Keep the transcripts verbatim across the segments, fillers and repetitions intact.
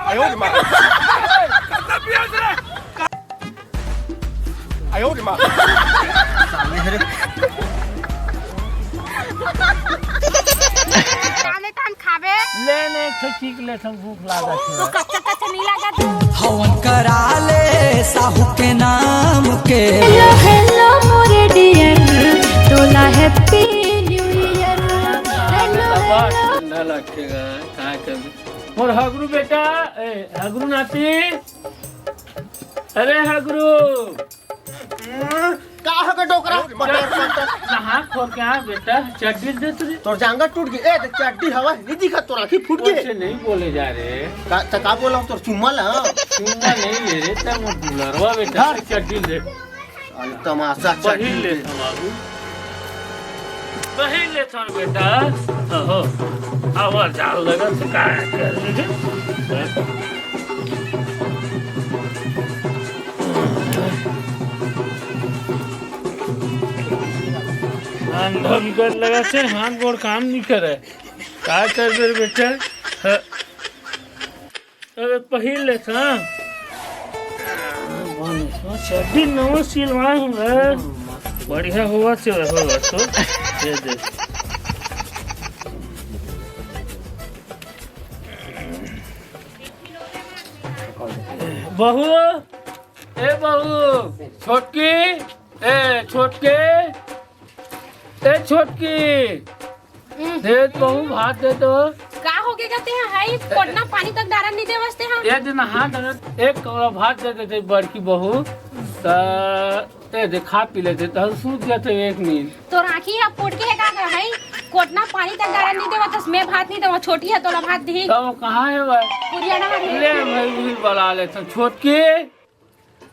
哎呦我的妈！哎呦我的妈！ काले तान खाबे। ले ने, एक ठो चीख ले, हम भूख लागत हे। तो कच्चा कच्चा नहीं लागत। हवन करा ले साहू के नाम के। Hello hello मोरे dear, तोला happy new year। Hello hello। ठंडा लागेगा, का करबे? मोर हगरू बेटा, ए, हगरू नाती, अरे हगरू। का हो गे डोकरा? बटर, बटर। नहा खो क्या बेटा? चड्डी दे तुझे। तोर जांगर टूट गे। ए, चड्डी हवा नहीं दिखा, तोर आँखी फूट गे। नहीं बोले जा रे। का, त का बोला तोर चुम्मा ला? चुम्मा नहीं ले रे, तब वो दुलरवा बेटा, धर। चड्डी दे। अरे तमाशा पहिर चड्डी ले दे। था बाबू, पहिर ले था बेटा। अहो, आवा जाल लगा से का कर ले। अंधा बिगड़ लगा से हाथ गोड़ काम नहीं करे। का कर दे बेटा? हाँ। अरे पहिर ले था। चड्डी नवा सिलवाए हूँ रे। बढ़िया हुआ से रहो तो। ये दे। बहू, ए बहू, छोटकी, ए छोटकी, ए छोटकी, हम्म। दे बहू भात दे तो। का हो गे गा ते हा? हाय, कोटना पानी तक डारन नहीं देवस ते हा। ये दिन हाथ में एक कौड़ा भात दे देते बड़की बहू, त ए दे खा पी लेते, त सूत जाते एक नींद। तोर आँखी हा फूट गे हे का गा? हाय, कोटना पानी तक डारन नहीं देवत हस, मैं भात नहीं देवा, छोटी है तोला भात दी। तो कहाँ है भाई? पुरिया डाल ले भाई, उही बला ले तो छोटकी।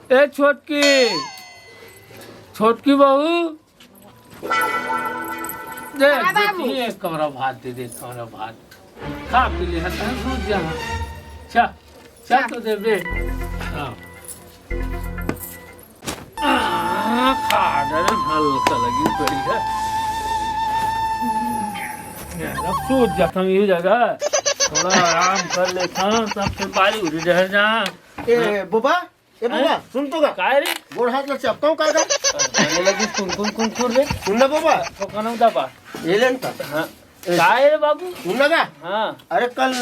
ए छोटकी, छोटकी बहू, दे, हाँ, दे, बाबू। एक कौड़ा भात दे दे, एक कौड़ा भात। खा पी ले, हसन सूत जा। चा, चा चा। तो दे दे। हाँ। आ, खा डरे, हल्का लगी, बढ़िया। अब सूत जा, हम ये जगह थोड़ा आराम कर ले, हाँ, तब फिर बारी उड़ी रह जा। ए, बोबा, ए बोबा, हैं? सुन तो गा। काय रे? गोड़ हाथ ला चपकाऊं का गा? अरे लगी कुन कुन कुन कुन रे? सुन ना बोबा। तो कनम दबा। ये ले न ता। हाँ। ए, काय रे बाबू? सुन ना गा। हाँ। अरे कल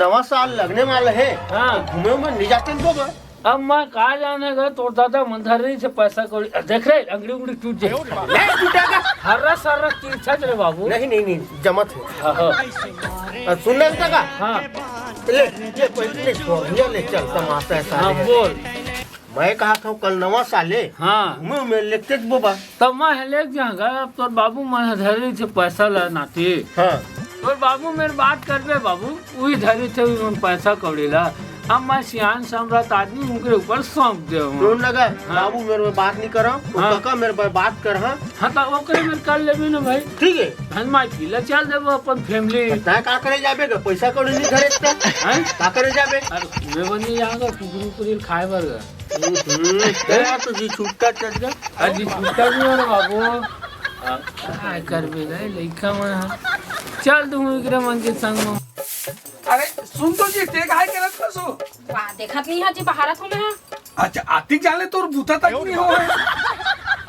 नवा साल लगने वाला है। हाँ। घूमे उमे नहीं जाते न बोबा। अब मैं का जाने गा, तोर दादा मन धर रही से पैसा कौड़ी। देख रे, अंगड़ी उंगड़ी टूट जाए। नहीं टूटेगा। हर्रा सर्रा तीर्छा रे बाबू। नहीं, नहीं, नहीं, जमत है। हाँ, हाँ। अ, सुन ना गा। हाँ। ले, ले, पहले ले, छोड़, ले, ले, चल, तमाशा है साले। हाँ, बोल। मैं कहा था, कल नवा साले। हाँ। घूमे उमे लेते बोबा। तब मैं लेके जाऊंगा, अब तोर बाबू मन धरे से पैसा ला नाती। हाँ। तोर बाबू मेर बात करबे बाबू, उही धरे थे उही मन पैसा कौड़ी ला। अब मैं सियान समरथ आदमी, उनके ऊपर सौंप दे हूँ। सुन ना गा, हाँ। बाबू मेर में बात नहीं करा, वो हाँ। काका मेर में बात कर, हाँ। हाँ, तो ओकरे मेर कर लेबे ना भाई। ठीक है। धन माई पीला चल देबो अपन family। तैं का करे जाबे गा? पैसा कौड़ी नहीं धरे तैं। हैं? का करे जाबे? अरे, मैं बनी जाऊंगा, कुकुर उकुर खाए बर गा। हम्म, तेरा तो जी छुट्टा चल गया। आज जी छुट्टा भी हो रे बाबू। आ, काय करबे रे, लइका मन ह। चल तू एकरे मन के संग म। अरे, सुन तो जी, ते काय करत हस? वाह, देखत नहीं है जी, बाहर हूँ मैं। अच्छा, आती जाले तोर बूता तक नहीं हो।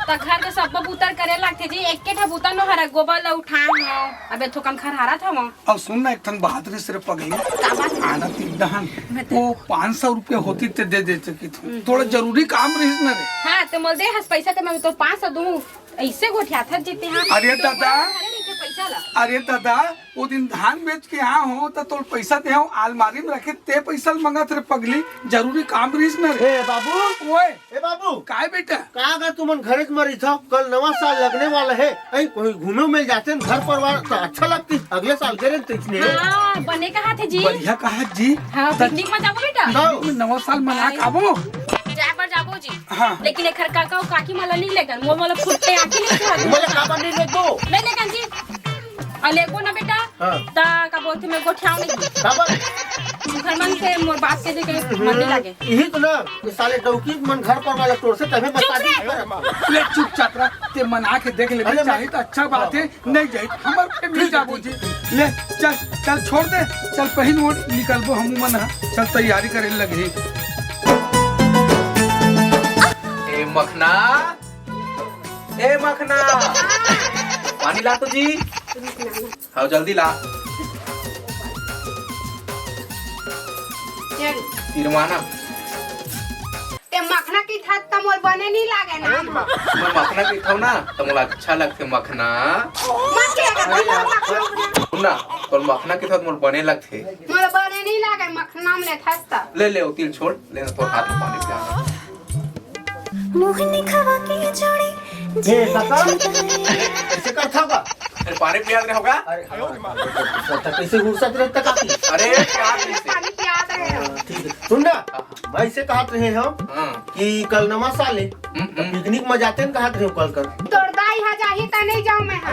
त घर के सब बूता करे लागथे जी, एक के ठा बूता नो हरा, गोबर ला उठान हो। अबे थोकन खरहारत हवं। अब सुन ना, एक ठन बात रे सिर्फ पगली। का बात? आना तीन दहन। बता। वो पाँच सौ रुपया होती ते दे देते कि तू। हम्म। थोड़ा जरूरी काम रहिस ना रे। हाँ, ते मोल दे हस पैसा ते मैं तो पाँच सौ दूँ। ऐसे गोठियाथत जेते हाँ। अरे तो दादा। अरे नहीं ते पैसा ला। अरे दादा, वो दिन धान बेच के आ हो तो तोर पैसा दे हो, आलमारी में रखे ते पैसा ल मंगत रे पगली, जरूरी काम रहिस ना रे। ए बाबू। ओए। ए बाबू। काय बेटा? का गा तुमन घरे म रहिथव? कल नवा साल लगने वाला हे। अई कोई घूमे मिल जाते न घर परिवार त अच्छा लगती। अगले साल गे रेन त इसने। हाँ, बने कहा थे जी। बढ़िया कहा जी। हाँ, त picnic म जाबो बेटा। जाओ। Picnic म नवा साल मना के आबो। जाए बर जाबो जी। हाँ। लेकिन एखर काका अउ काकी मन ला नहीं लेगन। मोर मन ला फुट्टे आँखी नहीं सुहात। मोला काबर नहीं लेगो? नहीं लेगन जी। अउ लेगो ना बेटा, हाँ। त का बोलथे, मैं गोठियाव नहीं। काबर? घर मन से मोर बात के देखे मन नहीं लागे। इही तो ना, ये साले डौकी मन घर पर वाला तोर से तभे बता दी। ले चुपचाप रह, ते मना के देख ले, अरे चाही मैं तो अच्छा बात है, नहीं जाई, हमर family ठीक है, जाबो ठीक जी। है। ले, चल, चल छोड़ दे, चल पहिन ओढ़ निकलबो हमू मन ह, चल तैयारी करे लगही। ए मखना, ए मखना, पानी ला तो जी। हाँ, जल्दी ला। चल। तिरवाना। ते मखना किथस त मोर बने नहीं लागे ना। मैं मखना किथों ना, त मोला अच्छा लगथे मखना। मत के अगर अरे यार, मखना। सुन ना, तोर मखना किथों त मोर बने लगथे। मोर बने नहीं लागे, मखना में लेथस त। ले, ले, वो तिल छोड़, ले ना, तोर हाथ में पानी पिया। मोहनी खवा के जोड़ी ए, काका, ऐसे करथा का? अरे, पानी पिया रहे होगा? अरे, हाँ, हाँ, हाँ, हाँ, हाँ, कैसे हुरसत रहे तक आती? अरे, प्यार नहीं से। पानी पिया रहे हो। हाँ, ठीक है। सुन ना, हाँ। मैं इसे कहत रहे हम हाँ। कि कल नवा साल है, हम्म, तो हम्म। Picnic में जाते हैं, कहत रहे हो कल कल। तोर दाई हा जाही त नहीं जाऊं मैं हा।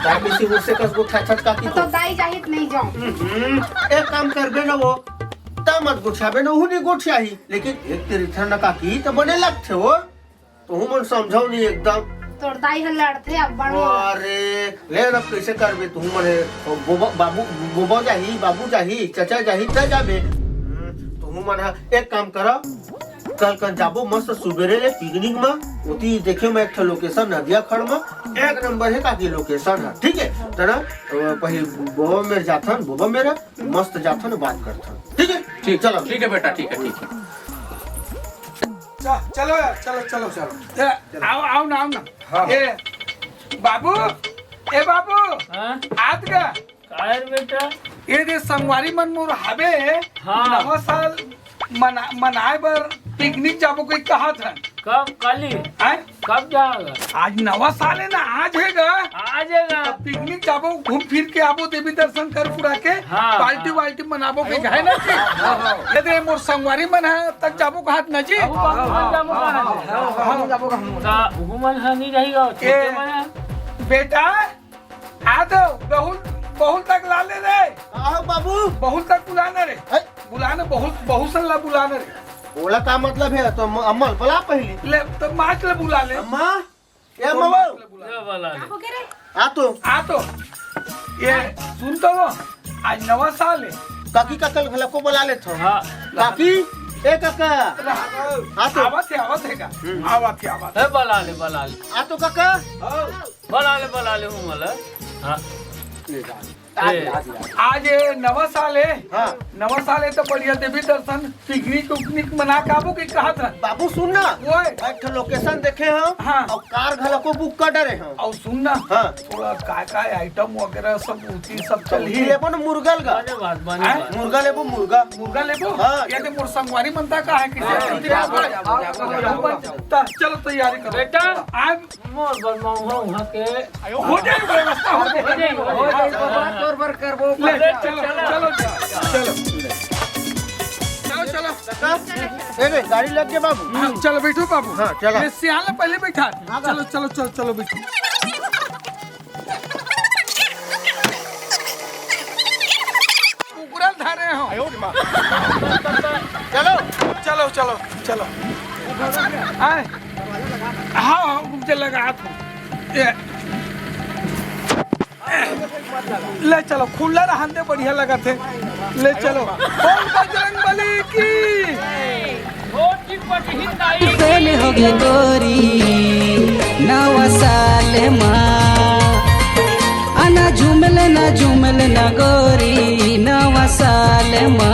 दाई कैसे हुरसे कस को खा छत का की तो तो? दाई जाही त नहीं जाऊं। हम्म, एक काम करबे ना वो, त मत गोठियाबे ना, उहू नहीं गोठियाही। लेकिन एक तेरी ठंड काकी त बने लगथे वो। तुहू मन समझव नहीं एकदम। तोर दाई ह लड़थे अब्बड़ मोर। अरे, ले न, अब कैसे करबे तुहू मन हे? बोबा, बाबू, बोबा जाही, बाबू जाही, चचा जाही, त जाबे। हम्म, तुहू मन ह एक काम कर, कल कन जाबो मस्त सुबेरे ले picnic म। ओती देखियो मैं एक ठो location नदिया खड़ म, एक नंबर हे काकी location ह, ठीक है? त ना, अ, पहले बोबा मेर जाथन, बोबा मेर मस्त जाथन, बात करथन, ठीक है? ठीक, चलो। ठीक है बेटा, ठीक है, ठीक है। च-, चलो यार, चलो, चलो, चलो। ए, आओ, आओ ना, आओ ना। हाँ। ए, बाबू, ए बाबू, हाँ? आत का? काय रे बेटा? ए दे संगवारी मन मोर हाबे, हाँ। नवा साल मना-, मनाए बर picnic जाबो कोई कहा था। कब? काली? आय? कब जाएगा? आज नवा साल है ना, आज है गा। आज है गा। त picnic जाबो, घूम फिर के आबो, देवी दर्शन कर पुरा के, हाँ, पार्टी हाँ। वार्टी मनाबो के घाय ना के। हाँ, हाँ। ये दे मोर संगवारी मन है, तक जाबो कहात ना जी। अब बाबू मन जाबो कहात। हाँ, हाँ, हाँ, हाँ, जाबो कहात। त वो मन है नहीं रहेगा, छोटे ए, मन है। बेटा, आ तो, बहुत, बहुत तक ला ले रे। आओ बाबू। बहुत तक बुलाना रे। है? बुलाना, बहुत, बहुत सन ला बुलाना रे। ओला का मतलब है? तो म-, अम्मल बुला पहली। ले, तो माच ले बुला ले। अम्मा, ए अम्मा वो। माच ले बुला ले। ले बुला ले। का हो गया रे? आ तो। आ तो। ये सुन तो वो, आज नवा साल है। काकी का कल घला को बुला ले तो। हाँ। काकी, ए काका। आ तो। आवत है, आवत है का? हम्म। आवत है, आवत है। ए, बुला ले, बुला ले। आ तो काका। हाँ। बुला ले, बुला ले, हूँ मला। हाँ। ले जा। ए। आज, आज, आज। आज ये नवा साल है। हाँ। नवा साल है तो बढ़िया देवी दर्शन, picnic उकनिक मना के आबो के कहा था? बाबू सुन ना। ओए। एक ठो location देखे हम। हाँ। और car घला को book कर डरे हम। और सुन ना। हाँ। थोड़ा काय काय item वगैरह सब उठी सब चल ही। लेबो ना मुर्गा लगा। बने बात, बने हैं? बात। मुर्गा लेबो, मुर्गा। मुर्गा लेबो? हाँ। ये तो मोर संगवारी मनता का है कि हाँ, जाबो, जाबो, जाबो, जाबो। ता-, चलो तैयारी करो। बेटा। आज मोर बर मउहा उहाँ के हो जाई व्यवस्था, हो जाई। हो जाई, हो जाई, बाबा, तोर बर करबो। ले, चलो, चलो, चलो। चलो, चलो। ए रे, गाड़ी लग गया बाबू। हाँ, चलो बैठो बाबू। हाँ, चलो। ले, सियाल पहले बैठा। हाँ, चलो, चलो, चलो, चलो, बैठो। कुकुरल धरे हो। चलो। चलो, चलो, चलो। आए। हाँ, हाँ, रुक जा, लगा हाथ। ये। ले चलो, खुला रहन दे, बढ़िया लगत है। ले चलो। बोल बजरंग बली की। तेल हो गे गोरी नवा साल मा, आना झूमल ना झूमल ना गोरी नवा साल मा।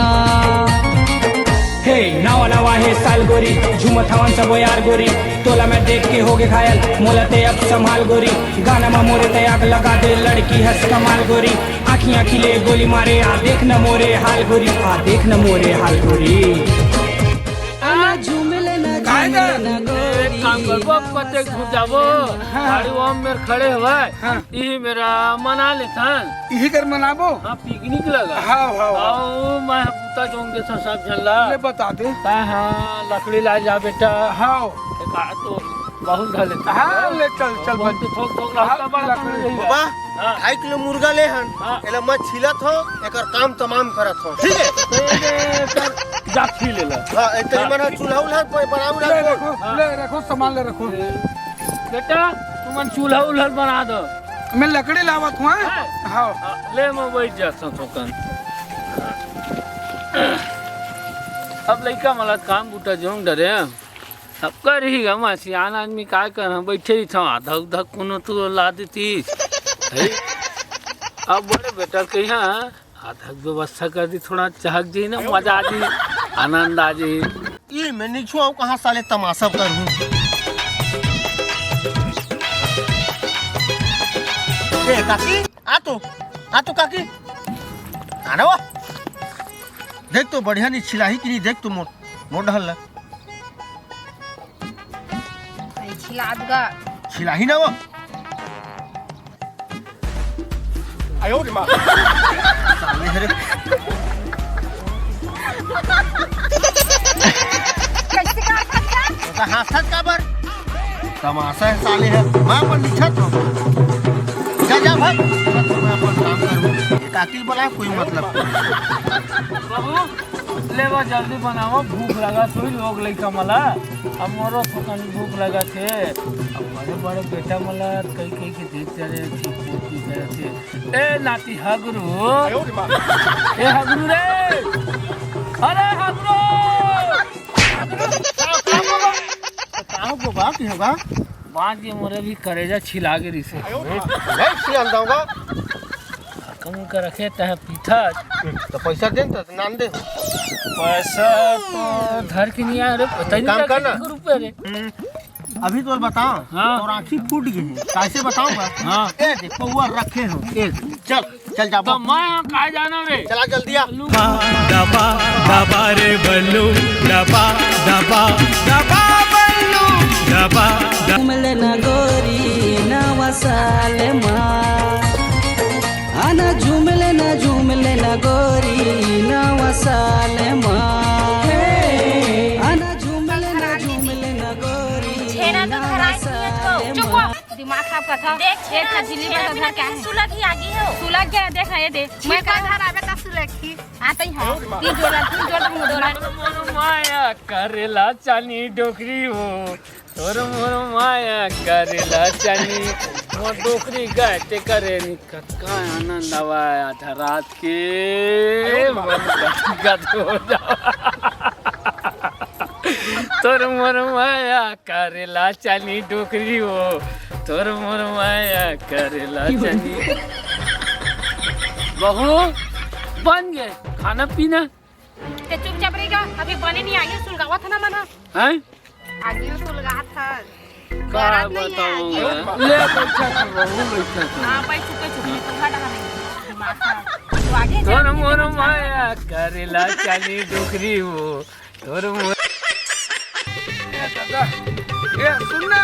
हे नवा नवा हे साल गोरी, झूमत हवन सबो यार गोरी, तोला मैं देख के होगे घायल, मोला ते अब संभाल गोरी, गाना मा मोरे ते आग लगा दे, लड़की हंस कमाल गोरी, आँखी आँखी ले गोली मारे, आ देख न मोरे हाल गोरी, आ देख न मोरे हाल गोरी। आना झूमल ना काय ना? झूमल ना एक काम गोरी। करबो, अब कते घुस जाबो। हाँ। गाड़ी वो मेर खड़े हवय। हाँ। इही मेरा मना लेथन। इही कर मनाबो? हाँ, picnic लगा। हाँ, हाँ, हाँ। आओ, मैं बुता जोंगे था सब झन ला। ले बता दे। हाँ, हाँ, लकड़ी ला जा बेटा। हाँ। एक आ तो बहुत धर लेते हैं। हाँ, ले चल, चल, बहुत बन। तो थोक, थोक हाँ, रखता बड़ा लकड़ी। कम नहीं बाबा, रहेगा। हाँ। ढाई किलो मुर्गा ले हन, हाँ। एला मत छीलत हो, एकर काम तमाम करत हो, ठीक है? तो ये कर, जा छील ले ला। हाँ, एक तरी हाँ। मन चूल्हा उल्हा प-, बनाऊ ले रखो। रखो, हाँ। ले रखो, सामान ले रखो। बेटा, तुमन चूल्हा उल्हा बना दो। मैं लकड़ी लावत हूँ, हाँ? हाँ। हाँ, ले, मैं बैठ जाता हूँ थोकन। अब लइका मला काम बूता जोंग डरे हैं। अब करही गा, मैं सियान आदमी काय करहूँ, बैठे रहिथौं, आधा उधा कोनो तो ला देतीस। है? अब बड़े बेटा कहिया आधा व्यवस्था कर दी, थोड़ा चहक जी ना, मजा आ जी, आनंद आ जी। ये मैं नहीं छुआऊँ, कहाँ साले तमाशा करहूँ। ए काकी, आ तो, आ तो काकी, आना वो। देख तो बढ़िया नहीं छिलाही कि नहीं, देख तो मोर, मोर डहल ला। अरे छिला दूंगा। छिलाही ना वो। आयो रे माँ। साले हरे। कैसे का हंसत का? तो हंसत का बर? तमाशा है साले है। मैं अपन लिखत हूँ। जा, जा भाई। मैं अपन काम करूँ। ये काकी बोला कोई मतलब। बहू, लेवा जल्दी बनावा, भूख लगा सोई लोग लइका मला। अब मोरो थोकन भूख लगा थे। अब बड़े बड़े बेटा मला कई कई के देख चले, ठीक ठीक करे थे। ए नाती हगरू। ए हगरू रे। अरे हगरू। का हो बाबा, की होगा? बात ये मोरे भी करेजा छिला गे रिसे। नहीं छिला दूंगा। कम कर रखे तह पीठा। तो पैसा दे तो नान दे। पैसा तो धर के नहीं आया रे, पता नहीं काम क्या करना। कितने रुपए रे। अभी तो बताओ। हाँ। और आँखी फूट गई है, कैसे बताऊंगा? हाँ। ए देख पौवा रखे हो। ए चल, चल जा तो। मैं यहाँ काय जाना रे? चला जल्दी आ। दबा दबा रे बल्लू, दबा दबा दबा बल्लू, दबा दबा। घूम लेना गोरी नवा साल मा। आना झूम लेना, झूम लेना गोरी नवा साल मा। आना झूम लेना, झूम लेना गोरी। छेना तो धराई दिए तो। चुप हो। दिमाग खराब करत हव। देख, एक छेना, खा झिल्ली छेना बस बिना घर का है। सुलग ही आगी हो। सुलग गया, देख ना, ये दे। मैं का घर आवे त सुलग की। आते ही हाँ। तीन जोड़, तीन जोड़ तक मुंह धोला। मोर माया करेला चानी डोकरी हो। तोर मोर माया करेला चानी। मोर डोकरी गाय ते करे नी कतका आनंद आवा आधा रात के। मन गदगद हो जावा। तोर मोर माया करेला चानी डोकरी हो, तोर मोर माया करेला चानी। बहू, बन गे खाना पीना? ते चुपचाप रहिगा, अभी बने नहीं आगे सुलगावत है ना मना। हैं? आगे सुलगात है। का बताऊं मैं? ले बैठा कर बहू, बैठा कर। हाँ, बैठ चुके, चुके, तो हटा हमें। दिमाग खराब। तो आगे तोर जा, मोर दिमाग खराब। माया करेला चानी डोकरी हो। तोर मुंह। ए दादा, ए सुन ना,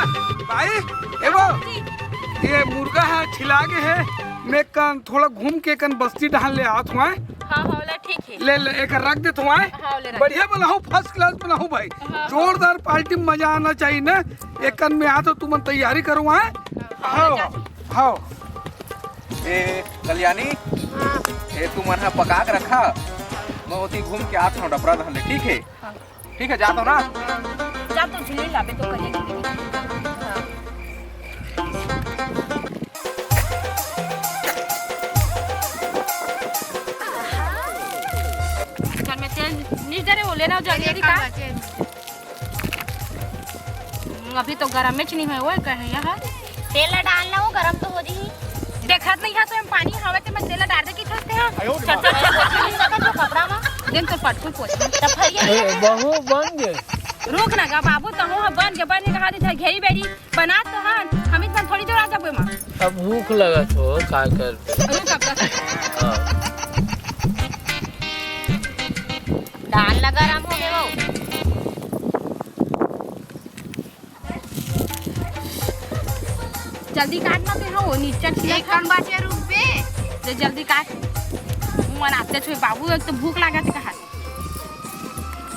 भाई, ए वो, ये मुर्गा है, छिला गे है, मैं कन थोड़ा घूम के कन बस्ती डहान ले आत हूँ, आय? हाँ, हाँ, ले, ठीक है। ले, ले, एक रख दे तू, आय? हाँ, ले रख। बढ़िया बनाओ, first class बनाओ भाई, हाँ, हाँ। जोरदार party में मजा आना चाहिए ना, एक कन में आ तो तुमन तैयारी करो, आय? हाँ, हाँ, हाँ, ले जा। हाँ। ए कल्याणी, हाँ। ए तुमन ह पका के रखा, मैं ओती घूम के आत हूँ डबरा धर ले, ठीक है? हाँ। ठीक है, जात हो ना? जा तो झिल्ली लाबे तो करेगी। हाँ। चल मैं तेल नहीं दे रहे, वो लेना हो जल्दी जल्दी का। हम्म, अभी तो गरम में च नहीं है वो कढ़ैया है। तेल ला डालना हो, गरम तो हो जाही। देखत नहीं है तो हम पानी हवा ते मैं तेल ला डाल दे की करते हैं। आयो रे चट, चट, चट, चट, चट, जो कपड़ा में। दिन तो पटकू पोछ। तब भैया ए, बहू बन गे। रुक ना गा बाबू, तहूँ ह बन गे, बन गे कहा दे घेरी बेरी बना तो हन। हम इतना थोड़ी जोर आ जाबे माँ। अब भूख लगत हो, का कर? रुक अब तक। हाँ। दाल ला गरम हो गए वो। जल्दी काट ना ते हो, नीचे छिलक एक कन बाचे रुक बे। जे जल्दी काट। मुंह बनाते छुए बाबू, एक तो भूख लागत कहा।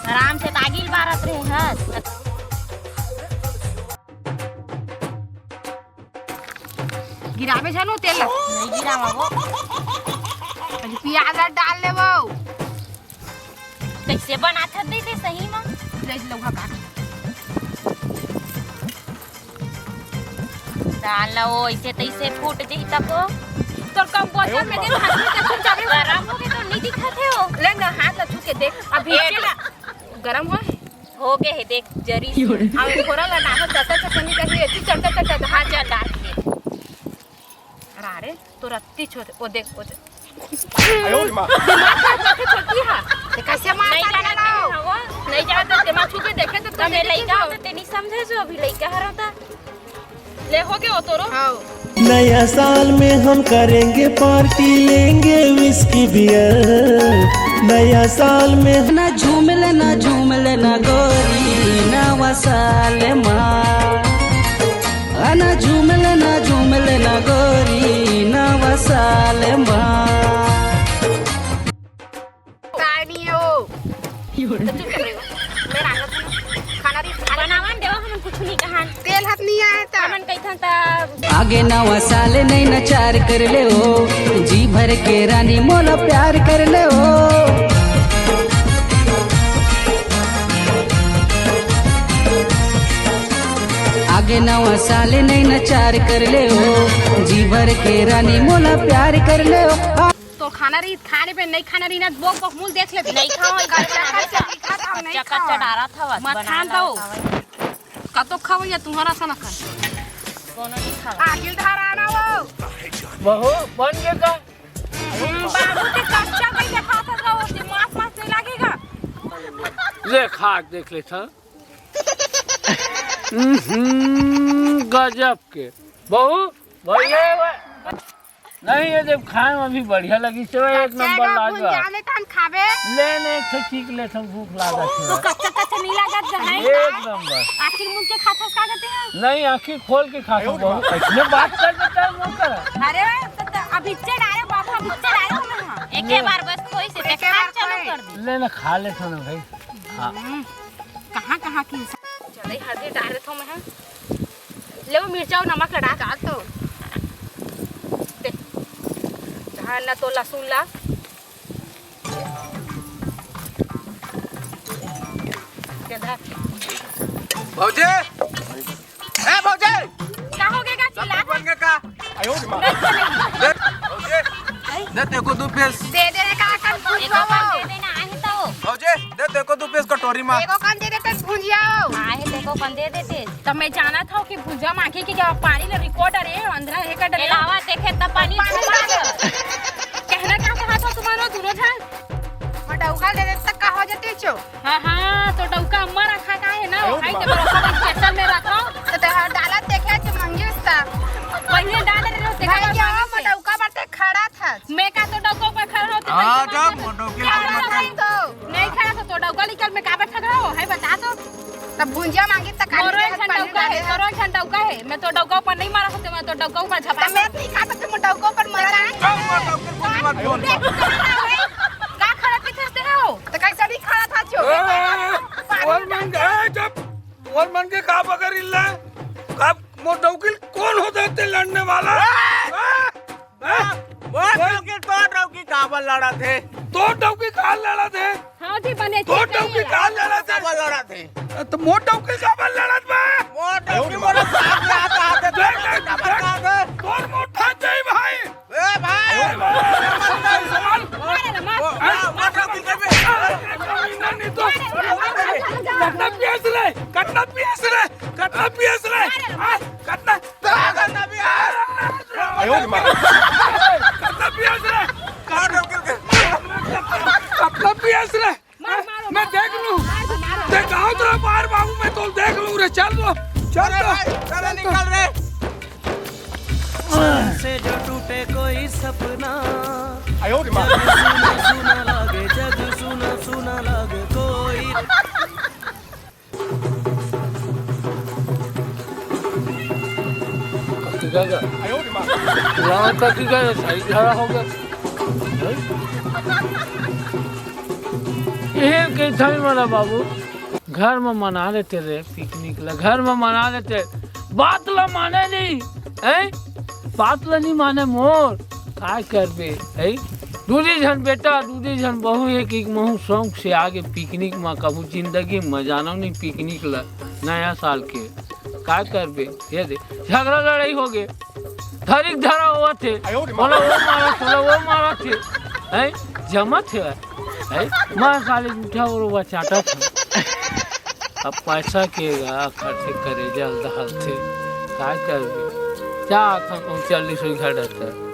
आराम से तागिल बारत रहे हस। गिराबे झन ओ तेल ला। नहीं गिरावा वो। अरे पियाज ला डाल ले वो। कैसे बनात हस दीदी सही मा? ले लउहा काट। डाल ला वो, ऐसे तैसे फूट जही तब वो। तोर कम बोतल में दे, हाथ में कथी चाबी गरम हो गए तो नहीं दिखत है वो। ले ना, हाथ ला छू के देख। अभी ए चला। गरम हो? हो गए है, देख, जरी से। अब थोड़ा ला डालो, चटा चटा नहीं करनी, ऐसी चटा चटा, हाँ, चल डाल दे। अरे, अरे, तो रत्ती छोटे, वो देख, वो देख। आयो रे माँ। दिमाग खराब करके छोटी है। ते कैसे मार नहीं डाले जाना ला? चाहिए, वो नहीं जाना चाहिए, दिमाग छू के देखे तो तू हमें नहीं लइका देखो। हो तो ते नहीं समझे जो अभी लइका हरो ता। ले हो गए वो तोरो? हाँ। नया साल में हम करेंगे पार्टी, लेंगे विस्की बियर। नया साल में ना झूम ले, ना झूम ले, ना गोरी, नवा साल मा। आ ना झूम ले, ना झूम ले, ना गोरी, नवा साल मा। काय नहीं है वो। तो चुप कर रही हो। मैं रांगत हूँ ना। खाना नहीं बनावन देवा, हमन कुछ नहीं कहान। तेल हाथ नहीं आया था। हमन कइथन त आगे नवा साल नहीं नचार कर ले हो, जी भर के रानी मोला प्यार कर ले हो। आगे नवा साल नहीं नचार कर ले हो, जी भर के रानी मोला प्यार कर ले हो। तो खाना रही, खाने पे नहीं खाना रही ना, वो मुंह देख ले। नहीं खाओ, कच्चा, कच्चा, मीठा खाओ, नहीं कच्चा, कच्चा खाओ। डारा था, बस मत बना खान ला, दो। खाओ। कतो खाओ या तुम्हारा सा ना खाए। कोनो नहीं खावा। आखिर धारा ना वो। बहू, बन गए का? हम्म, बाबू के कच्चा कहीं देखा था, वो मांस, मांस नहीं लगेगा। ले खा के देख ले था। हम्म, गजब के। बहू, भैया, नहीं, ये जब खाए में भी बढ़िया लगी से, एक कच्चा नंबर का भून लाजवाब। जाने तन खाबे। ले, ले, एक ठे चीख ले, सब भूख लागत तो है। कच्चा, कच्चा नहीं लागत है। एक नंबर। आखिर मुंह के खाथस का कहते हैं? नहीं, आखिर खोल के खा सकते हो। ऐसने बात कर देता है, मुंह कर। अरे, तो, तो अब इच्चे डाले, बाबू, अब इच्चे डाले हो ना। एक ही बार बस कोई से एक बार चालू कोई। कर दे। ले ना, खा ले ना भाई। हाँ। हम्म, कहाँ, कहाँ की इंसान। चले, हल्दी डाल देता हूँ मैं। ले वो मिर्चा अउ नमक ला डाल। डाल तो। दे। धान ला तो लहसुन ला। दे धर। भौजी, ए भौजी, का हो गया, का चिल्ला? बन गया का? आयो रे माँ। दे, भौजी, दे तेको दू पीस। दे दे रे, का कर भुजवा? दे देना, आहे तो। भौजी, दे तेको दू पीस कटोरी मा। एगो कन दे देते भुजिया। आहे, देखो कन दे देते। तब मैं जानत हूँ कि भुजा मांगे कि क्या पानी ले रिकॉर्डर है, अंधरा है का डरे? अलावा देखे तब पानी पानी छुपा मांगे। दे। कहना क्या चाहत हो तुम्हारा दोनों झन? मटौका दे दे तक का हो जाते छो। हाँ, हाँ, तो डौका अम्मा रखा का है ना, अरे भाई, बाप। तो बड़ा सब स्पेशल में रखो। तो ते हर डालत देखे छो मंगेश ता। पहले डाल रहे हो, देखा भाई, क्या मांगेश है? मटौका बाटे खड़ा था। मैं का तो डौका पर खड़ा होते हाँ, तो जा, मटौका क्या पर खड़ा था? तो। नहीं खड़ा था, तो डौका निकल में का बैठा खड़ा हो, है बता तो। तब भुंजिया मांगी त काली मोरो के एक हाथ झन पानी डौका डाले है, है। मोरो एक झन डौका है। मैं तो डौका ऊपर नहीं मारा सकते, मैं तो डौका ऊपर झपटा तब मैं नहीं खा सकते, मैं डौका ऊपर मरा नहीं। चल, मर डौका ऊपर मत बोल। का खड़ा पीछे से हो? तो कैसे नहीं खड़ा था छो? ए, पानी ओर मन डाल के। ए, जब ओर मन के का बगर इल्ला? का मोर डौकी ल कोन हो जाते लड़ने वाला? ए! हाँ? मोर डौकी तोर डौकी काबर लड़त हे? तोर डौकी काबर लड़त हे? हाँ जी, बने तोर डौकी काबर लड़त हे? काबर लड़त हे? तो मोर डौकी काबर लड़त बा? मोर डौकी मोर साथ में आता, आता, देख, देख, काबर देख, लड़त हे? तोर मोठा जय भाई। ए भाई! ए भाई! सवाल। मारे रे, मार। ओ, मार, मार, मार, मार। कतना पियास रे? कतना पियास रे? कतना पियास रे? मारे रे, मार। हाँ? कतना? कतना पियास? आयो रे माँ। कतना पियास रे? मार, मार, मार। कतना पियास रे? मार, मारो, मैं मारो। देख लूं। मार दो, मारो। देख, आओ तो बाहर बाबू, मैं तो देख लूं रे। चल तो, चल अरे तो। भाई, चलो निकल रे। से जो टूटे कोई सपना, आयो रे माँ। जग सुना सुना लागे, जग सुना सुना लागे कोई। कथी का गा? आयो रे माँ। पुराना कथी का गा? सही खड़ा हो गया। ये के थाई वाला बाबू, घर में मना लेते रे पिकनिक ला, घर में मना लेते, बात ला माने नहीं, हैं? बात ल नहीं माने मोर। काय करबे, है? दूधी झन बेटा, दूधी झन बहू हे कि महू शौक से आगे पिकनिक म, कभू जिंदगी म जानो नहीं पिकनिक ल, नया साल के। काय करबे, ये दे, झगड़ा लड़ाई हो गे, धरिक धरा होवत हे, ओला वो मारत, ओला वो मारत हे, हैं? जमत हे, हैं? मार साले जूठा और वो चाटत हे। अब पैसा के गा खर्चे करे जल दहल थे, काय करबे? जा आथन कहूँ चालीस घर डरता।